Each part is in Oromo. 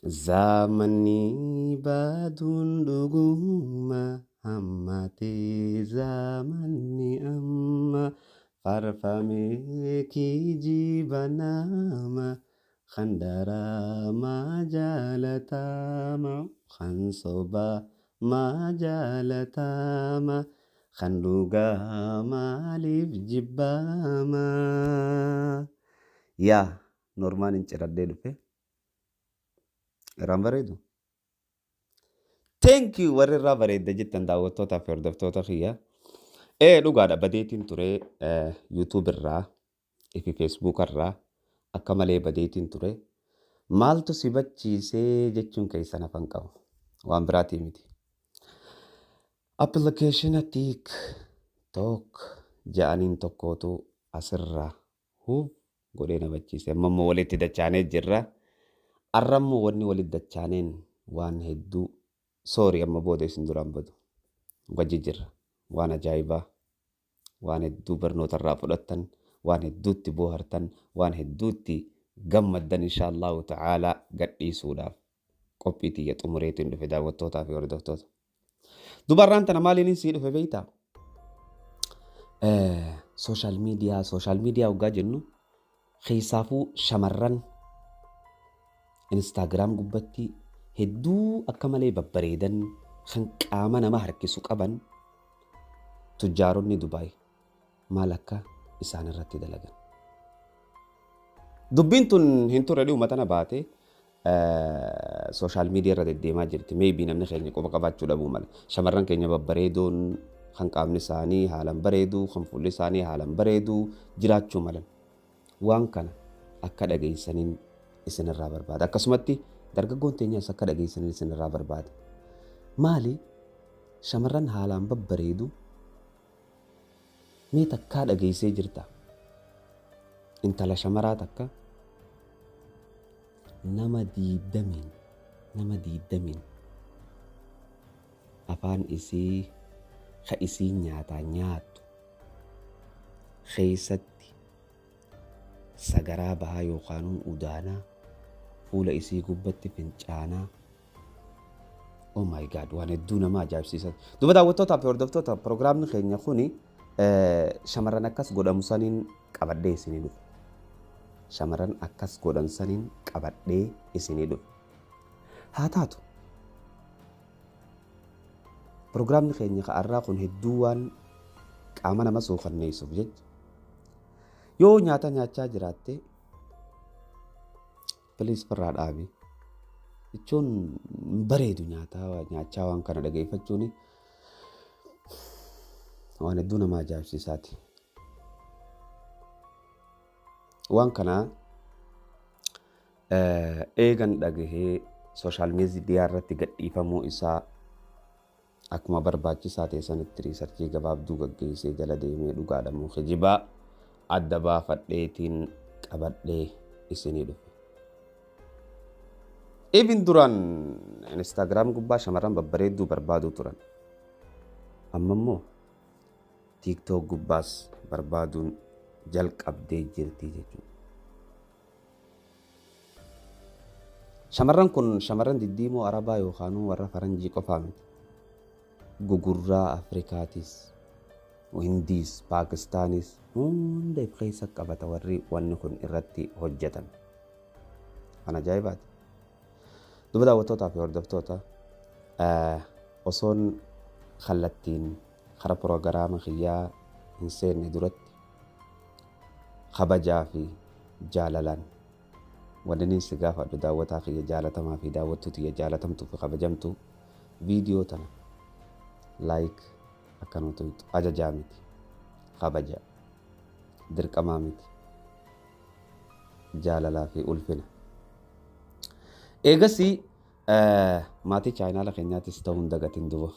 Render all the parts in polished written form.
Zamanni baduun dhuguma hammatee zamanni amma farfamee kijiba nama kan daramaa jaalatama kan sobaa maa jaalatama kan dhugaa maaliif jibbama. Yaa normaan hin ciradhee dhufe. Irraan bareedu. Thank you warri irraa bareedda jettan daawwattootaa fi hordoftoota kiyya. Ee dhugaadha badeetiin ture YouTube irraa fi Facebook irraa akka malee badeetiin ture. Maaltu si bachiisee jechuun keessan hafan qabu. Waan biraatii miti. Appilikeeshina TikTok ja'aniin tokkootu asirraa huub godhee na bachiise. Amma immoo walitti dachaanee jirra. Arra immoo wanni walitti dachaaneen waan hedduu soori amma booda isin duraan badu. Wajji jirra. Waan ajaa'ibaa. Waan hedduu barnoota irraa fudhattan, waan hedduutti boohartan, waan hedduutti gammaddan insha Allahu ta'ala gadhiisuudhaaf qophii tiyya xumureetiin dhufe daawwattootaa fi hordoftoota. Dubarraan tana maaliin sii dhufe beektaa? Sooshaal miidiyaa, sooshaal miidiyaa hoggaa jennu keessaafuu shamarran Instaagiraam gubbatti hedduu akka malee babbareedan kan qaama nama harkisu qaban tujjaaronni Dubaay maal akka isaan irratti dalagan. Dubbiin tun hin turre dhiyuma tana baate sooshaal miidiyaa irra deddeemaa jirti. Maybe namni keenya quba qabaachuu dhabuu mala. Shamarran keenya babbareedoon kan qaamni isaanii haalaan bareedu, kan fuulli isaanii haalaan bareedu jiraachuu malan. Waan kana akka dhageessaniin isinirraa barbaada. Akkasumatti dargaggoon teenyas akka dhageessaniin isinirraa barbaada. Maali shamarran haalaan babbareedu mee takkaa dhageessee jirta? Intala shamaraa takka nama 20 afaan isii ka isii nyaataa nyaattu keessatti sagaraa bahaa yookaan udaanaa fuula isii gubbatti fincaanaa. Oh my God, waan hedduu nama ajaa'ibsiisan. Duba daawwattootaa fi hordoftoota piroogiraamni keenya kuni shamarran akkas godhamu saniin qabadhee isinii dhufe. Shamarran akkas godhan saniin qabadhee isinii dhufe. Haa taatu. Piroogiraamni keenya ka'arraa kun hedduu waan qaama nama suukanneessuuf jecha. Yoo nyaata nyaachaa jiraatte please firraa dhaabi. Jechuun bareedu nyaataa nyaachaa waan kana dhageeffachuun waan hedduu nama ajaa'ibsiisaati. Waan kana eegan dhagahee sooshaal miidiyaa irratti gadhiifamuu isaa akkuma barbaachisaa ta'e sanitti riisarchii gabaabduu gaggeessee jala deemee dhugaadha moo kijibaa adda baafadheetiin qabadhee isinii dhufe. Even duraan Instaagiraam gubbaa shamarran babbareedduu barbaaduu turan. Amma immoo TikTok gubbaas barbaaduun jalqabdee jirti jechuudha. Shamarran kun shamarran diddiimoo Arabaa yookaan warra Faranjii qofaa miti. Gugurraa Afrikaatis, Hindiis, Paakistaanis hunda of keessa qabata warri wanni kun irratti hojjetame. Kan ajaa'ibaati. Duba daawwattootaa fi hordoftoota osoon kallattiin kara piroogiraama kiyyaa hin seenne duratti kabajaa fi jaalalaan wanni si gaafadhu daawwataa kiyya jaalatamaa fi daawwattuu kiyya jaalatamtuu fi kabajamtuu viidiyoo tana like akkanuma tuqxu ajajaa miti kabaja dirqamaa miti jaalalaa fi ulfina. Eegasii maatii chaayinaala keenyaatis ta'uu hin dagatin duba.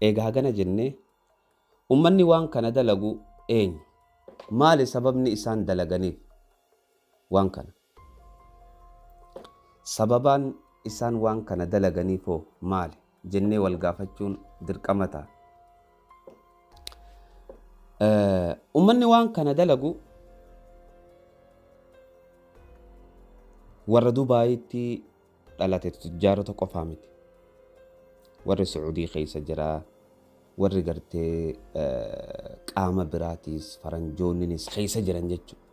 Egaa hagana jennee ummanni waan kana dalagu eenyu? Maali sababni isaan dalaganiif waan kana? Sababaan isaan waan kana dalaganiif hoo maali? Jennee wal gaafachuun dirqama ta'a. Ummanni waan kana dalagu warra Dubaayitti dhalate tujjaarota qofaa miti. Warri Sucuudii keessa jira, warri gartee qaama biraatiis faranjoonninis keessa jiran jechuudha.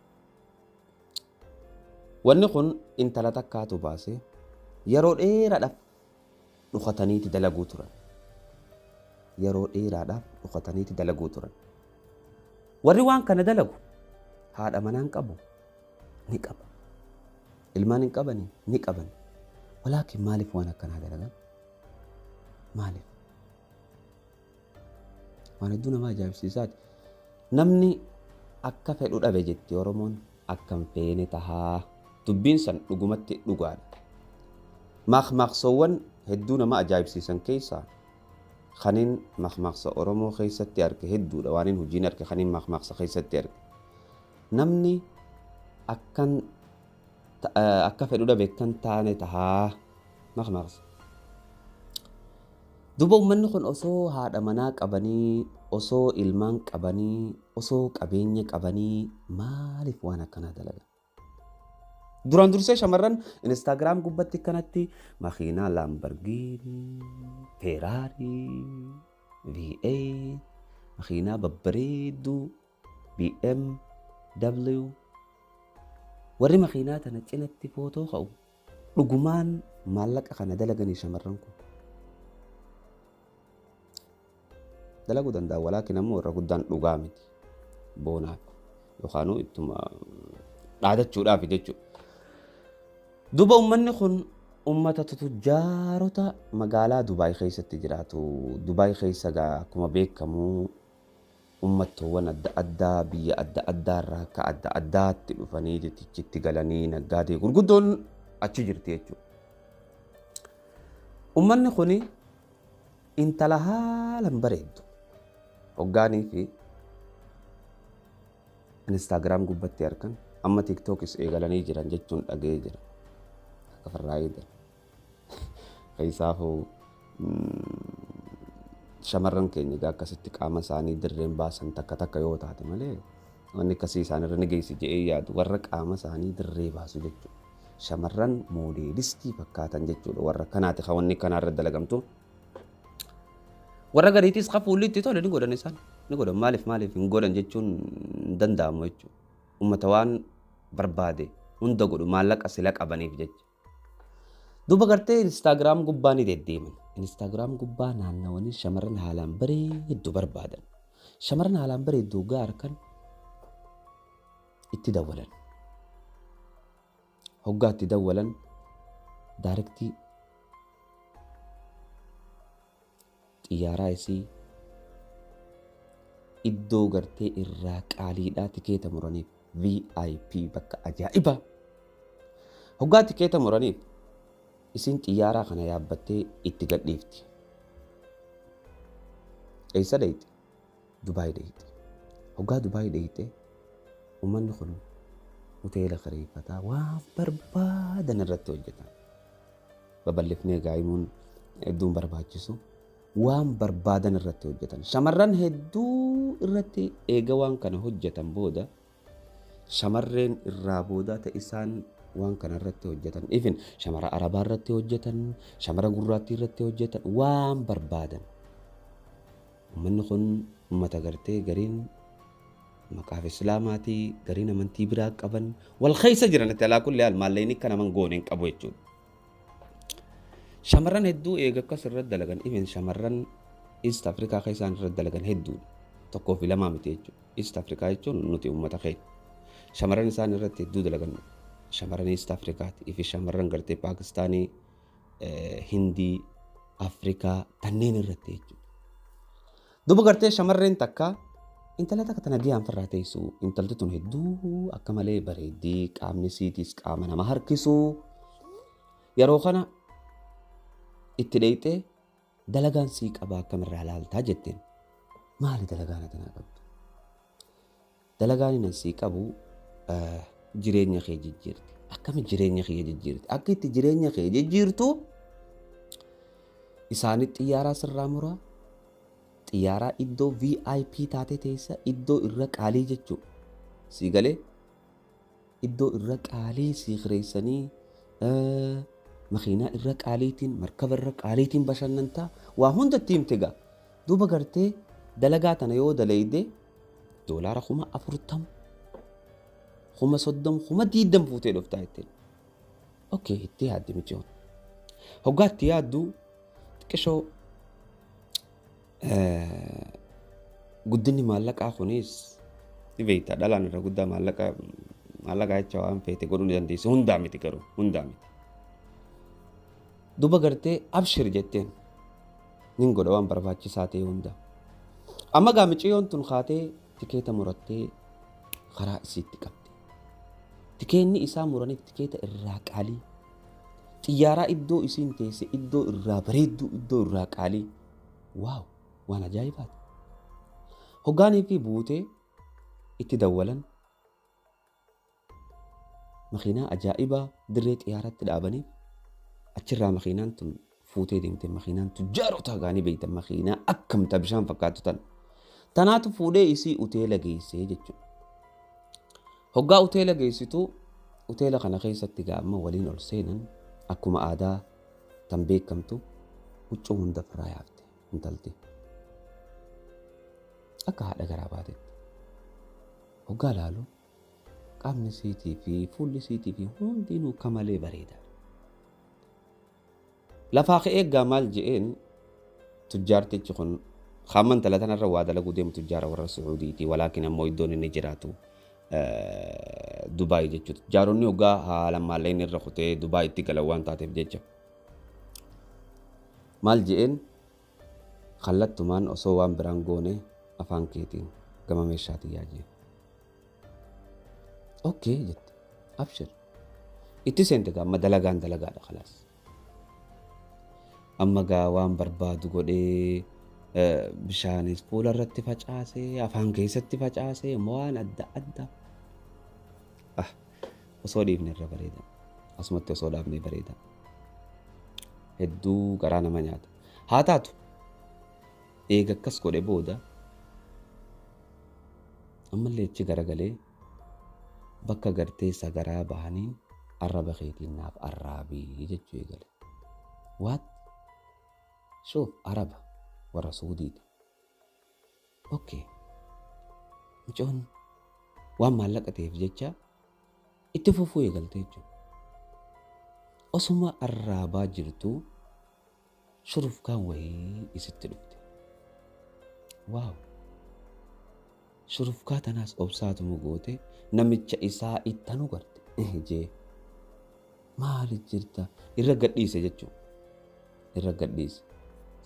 Wanni kun intala takkaatu baase yeroo dheeraadhaaf dhokataniiti dalaguu turan. Yeroo dheeraadhaaf dhokataniiti dalaguu turan. Warri waan kana dalagu haadha manaan qabu ni qaba. Ilmaan hin qabani ni qaban. Walaakin maaliif waan akkanaa dalagan? Maaliif? Waan hedduu nama ajaa'ibsiisaati. Namni akka fedhu dhabe jetti Oromoon akkam feene tahaa. Dubbiin san dhugumatti dhugaadha. Maqmaqsoowwan hedduu nama ajaa'ibsiisan keessaa kaniin maqmaqsa Oromoo keessatti arge hedduudha. Waan hin hojiin arge kaniin maqmaqsa keessatti arge. Namni akkan akka fedhu dhabe kan taane tahaa maqmaqsa. Duuba uummanni kun osoo haadha manaa qabanii, osoo ilmaan qabanii, osoo qabeenya qabanii maaliif waan akkanaa dalagan? Duraan dursee shamarran Instagram gubbatti kanatti makiinaa Lamborghini, Ferrari, V8, makiinaa babbareedduu, BMW warri makiinaa tana cinatti footoo ka'u dhugumaan maallaqa kana dalaganii shamarran kun. Dalaguu danda'a walaakin ammoo irra guddaan dhugaa miti boonaaf yookaan ittuma dhaadachuudhaaf jechuudha. Duuba uummanni kun uummata tujjaarota magaalaa Dubaay keessatti jiraatu. Dubaay keessa akkuma beekamu uummattoowwan adda addaa biyya adda addaa irraa akka adda addaatti dhufanii achitti galanii naggaadee gurguddoon achi jirti jechuudha. Uummanni kun intala haalaan bareeddu hoggaanii fi Instagram gubbatti argan amma TikTokis eegalanii jiran jechuun dhaga'ee jira. Akka farraayidha. Keessaafuu shamarran keenya egaa akkasitti qaama isaanii dirreen baasan takka takka yoo taate malee wanni akkasii isaanirra ni geessi jedhee yaadu warra qaama isaanii dirree baasu jechuudha. Shamarran moodeelistii fakkaatan jechuudha warra kanaati kan wanni kanaarra dalagamtu. Warra gariitis kan fuulli itti tole ni godhan isaan ni godhan maaliif maaliif hin godhan jechuun hin danda'amu jechuudha. Uummata waan barbaade hunda godhu maallaqa sila qabaniif jecha. Duuba gartee Instagram gubbaa ni deddeeman. Instagram gubbaa naannawanii shamarran haalaan bareeddu barbaadan. Shamarran haalaan bareeddu hoggaa harkan itti dawwalan. Hoggaa itti dawwalan daarektii xiyyaaraa isii iddoo gartee irraa qaaliidhaa tikeeta muraniif VIP bakka ajaa'ibaa. Hoggaa tikeeta muraniif isin xiyyaaraa kana yaabbattee itti gadhiifti. Eessa dhayxe? Dubaay dhayxe. Hoggaa Dubaay dhayxe uummanni kun hoteela kireeffataa waan barbaadan irratti hojjetan. Babal'ifnee gaa'imuun hedduun barbaachisu waan barbaadan irratti hojjetan. Shamarran hedduu irratti eega waan kana hojjetan booda shamarreen irraa booda ta'e isaan waan kana irratti hojjetan. Even shamara Arabaa irratti hojjetan, shamara gurraattii irratti hojjetan waan barbaadan. Uummanni kun uummata gartee gariin maqaaf Islaamaatii gariin amantii biraa qaban wal keessa jiran itti alaa kulli haal maallaqni akka naman goone hin qabu jechuudha. Shamarran hedduu eega akkas irratti dalagan even shamarran East Africa keessaan irratti dalagan hedduudha. Tokkoo fi lamaa miti jechuudha. East Africa jechuun nuti uummata keenya. Shamarran isaan irratti hedduu dalagan shamarran East Africaati fi shamarran gartee Paakistaanii, Hindii, Afrikaa kanneen irratti jechuudha. Duuba gartee shamarreen takka intala takka tana giyaan firraa teessu intalti tun hedduu akka malee bareeddii qaamni siitis qaama nama harkisu yeroo kana itti dheeyxee dalagaan sii qabaa akkamirraa laaltaa jetteen. Maali dalagaan ati naa qabdu? Dalagaan inni sii qabu jireenya kee jijjiirti. Akkami jireenya kee jijjiirti? Akka itti jireenya kee jijjiirtu isaanii xiyyaaraa sirraa muraa xiyyaaraa iddoo VIP taatee teessa iddoo irra qaalii jechuudha. Sii galee iddoo irra qaalii sii kireessanii Makiinaa irra qaaliitiin markaba irra qaaliitiin bashannantaa waa hundatti himte gaa. Duuba gartee dalagaa tana yoo dalayde doolaara 40,000 30,000 20,000 fuutee dhuftaa jetteen. Okay, itti yaaddi michoon. Hoggaa itti yaaddu xiqqishoo guddinni maallaqaa kunis ni beektaa dhalaan irra guddaa maallaqa jecha waan feete godhuu ni dandeessi hundaa miti garuu hundaa miti. Duuba gartee abshir jetteen nin godha waan barbaachisaa ta'e hunda. Amma gaa miciyyoon tun kaatee tikeeta murattee karaa isiitti qabde. Tikeenni isaa muraniif tikeeta irraa qaalii. Xiyyaaraa iddoo isiin teesse iddoo irraa bareedduu iddoo irraa qaalii. Waaw waan ajaa'ibaati. Hoggaanii fi buutee itti dawwalan makiinaa ajaa'ibaa dirree xiyyaaratti dhaabaniif achirraa makiinaan tun fuutee deemte makiinaan tujjaarota gaanii beektan makiinaa akkamta bishaan fakkaattu tan. Tanaatu fuudhee isii uteela geessee jechuudha. Hoggaa uteela geessitu uteela kana keessatti gaama waliin ol seenan akkuma aadaa tan beekamtu huccuu hunda ofirraa yaafte intalti. Akka haadha garaa baatetti. Hoggaa laalu qaamni siitii fi fuulli siitii fi hundinuu kamalee bareeda. Lafaa ka'ee gaa maal je'een tujjaartichi kun hamman intala tanarra waa dalaguu deemu tujjaara warra Sucuudiiti walaakin ammoo iddoon inni jiraatu Dubaay jechuudha. Tujjaaronni hoggaa haala maallaqni irra kutee Dubaayitti galan waan taateef jecha. Maal je'een kallattumaan osoo waan biraan goone afaan keetiin gama meeshaatii yaa jeen. Okay jette abshir. Itti seente gaa amma dalagaan dalagaadha khalaas. Amma gaa waan barbaadu godhee bishaanis fuula irratti facaasee afaan keessatti facaasee waan adda addaa. Osoo dhiifne irra bareeda. Asumatti osoo dhaabne bareeda. Hedduu garaa nama nyaata. Haa taatu eega akkas godhe booda ammallee achi garagalee bakka gartee sagaraa bahaniin arraba keetiin naaf arraabii jechuu eegale. Waat? Shoof araba warra Suudiiti. Okay. Mucoon waan maallaqa ta'eef jecha itti fufuu eegalte jechuudha. Osuma arraabaa jirtu shurufkaan wayii isitti dhufte. Waaw! Shurufkaa tanaas obsaatuma goote namicha isaa ittanu garte. Jee maali jirta? Irra gadhiise jechuudha. Irra gadhiise.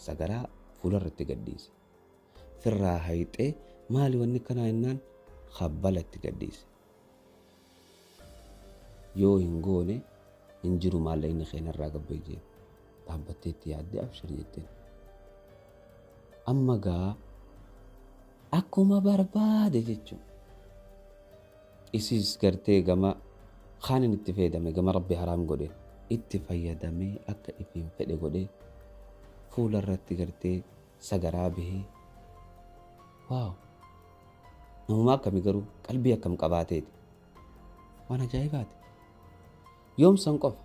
Sagaraa fuula irratti gadhiise. Firraa hayxee maali wanni kanaa jennaan kabbala itti gadhiise. Yoo hin goone hin jiru maallaqni keenyarraa gabbee jee. Dhaabbattee itti yaaddee abshir jetteen. Amma gaa akkuma barbaade jechuudha. Isiis gartee gama kaanin itti fayyadame gama rabbi haraam godhe itti fayyadamee akka ifiin fedhe godhe fuula irratti gartee sagaraa bahee. Waaw! Namummaa akkamii garuu qalbii akkam qabaateeti. Waan ajaa'ibaati. Yoom san qofa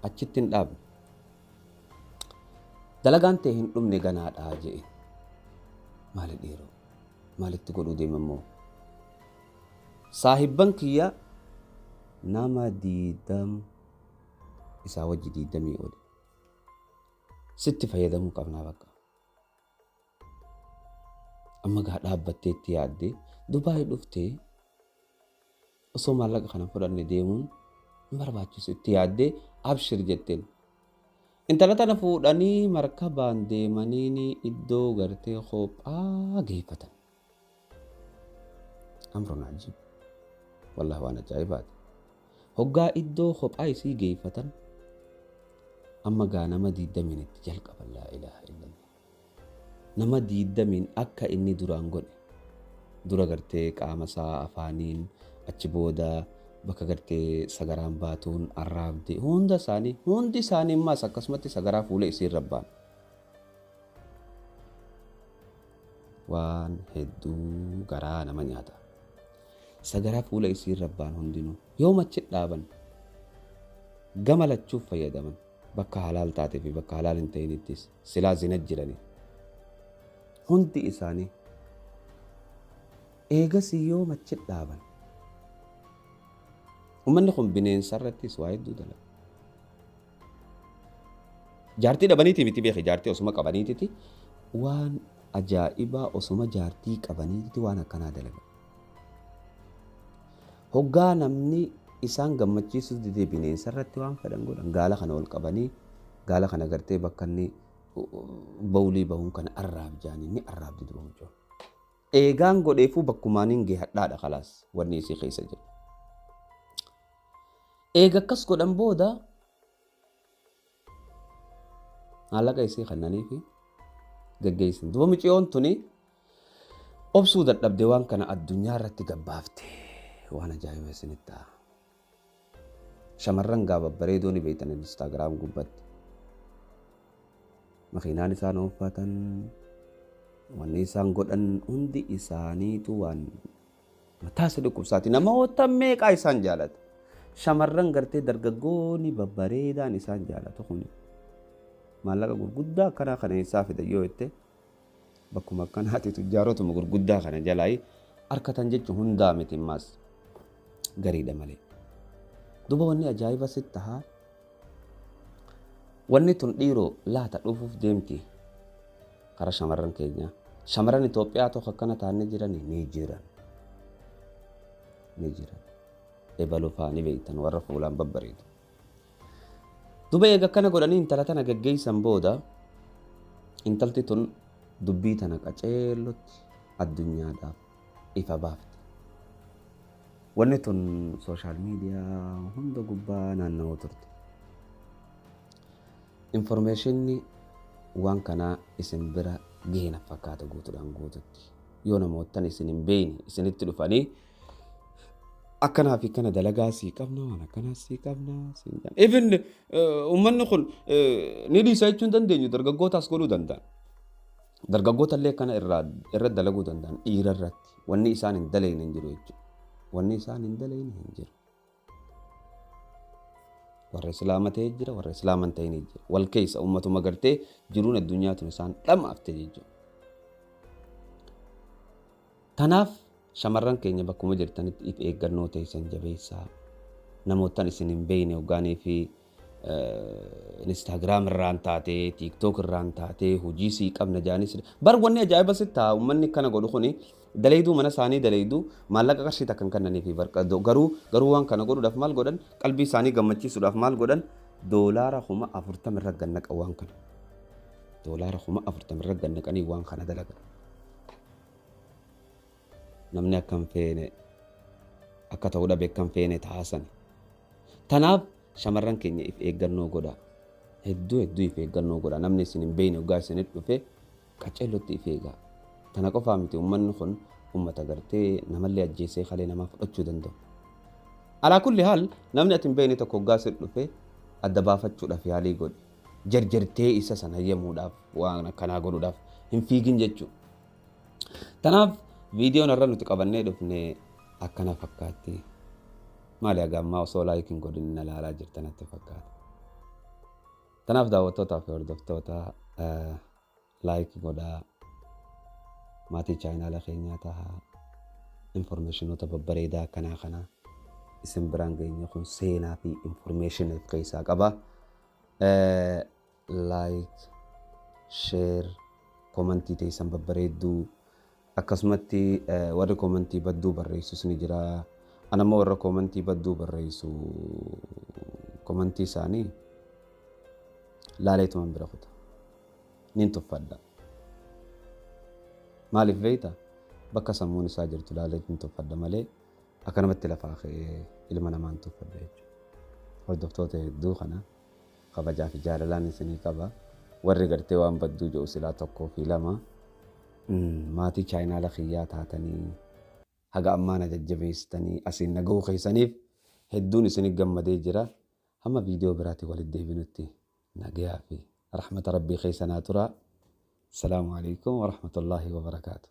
achitti hin dhaabne. Dalagaan ta'e hin dhumne ganaadhaa je'e. Maali dhiiroo? Maalitti godhuu deema immoo? Saahibban kiyya nama 20 isaa wajji 20 oli. Sitti fayyadamuu qabnaa bakka. Amma gaa dhaabbattee itti yaaddee Dubaay dhuftee osoo maallaqa kana fudhanne deemuun hin barbaachisu itti yaaddee abshir jetteen. Intala tana fuudhanii markabaan deemanii iddoo gartee kophaa geeffatan. Amrun ajiib. Wallahi waan ajaa'ibaati. Hoggaa iddoo kophaa isii geeffatan amma gaa nama 20 itti jalqaban laa ilaaha illallah. Nama 20 akka inni duraan godhe dura gartee qaama isaa afaaniin achi booda bakka gartee sagaraan baatuun arraabde hunda isaanii hundi isaanii ammaas akkasumatti sagaraa fuula isii irra ba'an. Waan hedduu garaa nama nyaata. Sagaraa fuula isii irra ba'an hundinuu yoom achi dhaaban gama lachuuf fayyadaman Bakka halaal taatee fi bakka halaal hin ta'inittis silaa zina jirani. Hundi isaanii eegas yoo machi dhaaban. Uummanni kun bineensa irrattis waa hedduu dalaga. Jaartii dhabaniiti miti beeki, jaartii osuma qabaniititi waan ajaa'ibaa, osuma jaartii qabaniititi waan akkanaa dalaga. Hoggaa namni isaan gammachiisuu didee bineensa irratti waan fedhan godhan. Gaala kana ol qabanii, gaala kana gartee bakka inni bawlii bahuun kana arraab jaanii ni arraabdi duba mucoon. Eegaan godheefuu bakkumaan hin gahadhaadha kalaas wanni isii keessa jiru. Eega akkas godhan booda maallaqa isii kennanii fi gaggeessan. Duba mucayyoon tuni obsuu dadhabde, waan kana addunyaa irratti gabbaafte, waan ajaa'iba isinitti ta'a. Shamarran gaa babbareedoo ni beektan, Instagram gubbatti. Makiinaan isaan ooffatan, wanni isaan godhan hundi isaaniitu waan mataa isa dhukkubsaati. Namoota meeqaa isaan jaalata. Shamarran gartee dargaggoonni babbareedaan isaan jaalatu kuni. Maallaqa gurguddaa akkanaa kana eessaa fidan yoo jette, bakkuma akkanaati tujjaarotuma gurguddaa kana jalaa harkatan jechuun hundaa miti, ammaas gariidha malee. Duba wanni ajaa'iba sitti tahaa, wanni tun dhiiroo laata dhufuuf deemti karaa shamarran keenyaa. Shamarran Itoophiyaa tokko akkana taa'anii jiran ni jiran. Ni jiran. Ebaluu fa'aa ni beektan, warra fuulaan babbareedu. Duba eega akkana godhanii intala tana gaggeessan booda, intalti tun dubbii tana qaceellotti addunyaadhaaf ifa baafte. Wanni tun social media hunda gubbaa naanna'uu turte. Informationni waan kanaa isin bira gahee fakkaata guutuudhaan guututti. Yoo namoottan isin hin beekne isinitti dhufanii akkanaa fi kana dalagaa sii qabna, waan akkanaa sii qabna siin jedhan. Even uummanni kun ni dhiisa jechuu hin dandeenyu, dargaggootaas godhuu danda'an. Dargaggoota illee kana irraa irra dalaguu danda'an, dhiira irratti wanni isaan hin dalagne hin jiru jechuudha. Wanni isaan hin dalagne hin jiru. Warra Islaama ta'ee jira, warra Islaama hin ta'in jira. Wal keessa uummatuma gartee jiruun addunyaa tun isaan dhama'afte jechuudha. Kanaaf shamarran keenya bakkuma jirtanitti if eeggannoo teessan jabeessaa. Namoottan isin hin beekne hoggaanii fi Instagram irraan taatee, TikTok irraan taatee, hojii sii qabna jaanis. Bar wanni ajaa'iba sitti ta'a, uummanni kana godhu kuni daleeyduu mana isaanii daleeyduu maallaqa qarshii takka hin kennanii fi garuu waan kana godhuudhaaf maal godhan? Qalbii isaanii gammachiisuudhaaf maal godhan? $40,000 irra gannaqan waan kana. $40,000 irra gannaqanii waan kana dalagan. Namni akka hin feene akka ta'uu dhabe, akka hin feene taasan. Tanaaf shamarran keenya if eeggannoo godha. Hedduu hedduu if eeggannoo godha. Namni isin hin beekne hoggaa isinitti dhufe qaceellotti if eegaa. Tana qofaa miti, uummanni kun uummata gartee namallee ajjeesee kalee namaa fudhachuu danda'u. Alaa kulli haal, namni ati hin beekne tokko hoggaa sitti dhufe adda baafachuudhaaf yaalii godhi. Jarjartee isa sana hayyamuudhaaf, waan akkanaa godhuudhaaf hin fiigin jechuudha. Tanaaf viidiyoon irra nuti qabannee dhufne akkana fakkaatti. Maali haga ammaa osoo like hin godhin na ilaalaa jirtan natti fakkaata. Tanaaf daawwattootaa fi hordoftoota, like godhaa, maatii channela keenyaa tahaa, informationoota babbareedaa akkanaa kana isin biraan geenye kun seenaa fi information of keessaa qaba. Like, share, commentii teessan babbareedduu, akkasumatti warri commentii badduu barreessus ni jira. Anammoo warra commentii badduu barreessu commentii isaanii laaleetuman bira kuta. Nin tuffadha. Maaliif beekta? Bakka sammuun isaa jirtu laaleetu tuffadha malee akkanumatti lafaa ka'ee ilma namaan tuffadha jechuudha. Hordoftoota hedduu kana kabajaa fi jaalalaan isinii qaba. Warri gartee waan badduu jedhu silaa tokkoo fi lama maatii channela kiyyaa taatanii haga ammaa na jajjabeessitanii asiin na gahuu keessaniif hedduun isinii gammadee jira. Hamma viidiyoo biraatti walitti deebinutti nagayaa fi rahmata rabbii keessa naa tura. Salaamu alaikum wa rahmatullaahi wa barakaatu.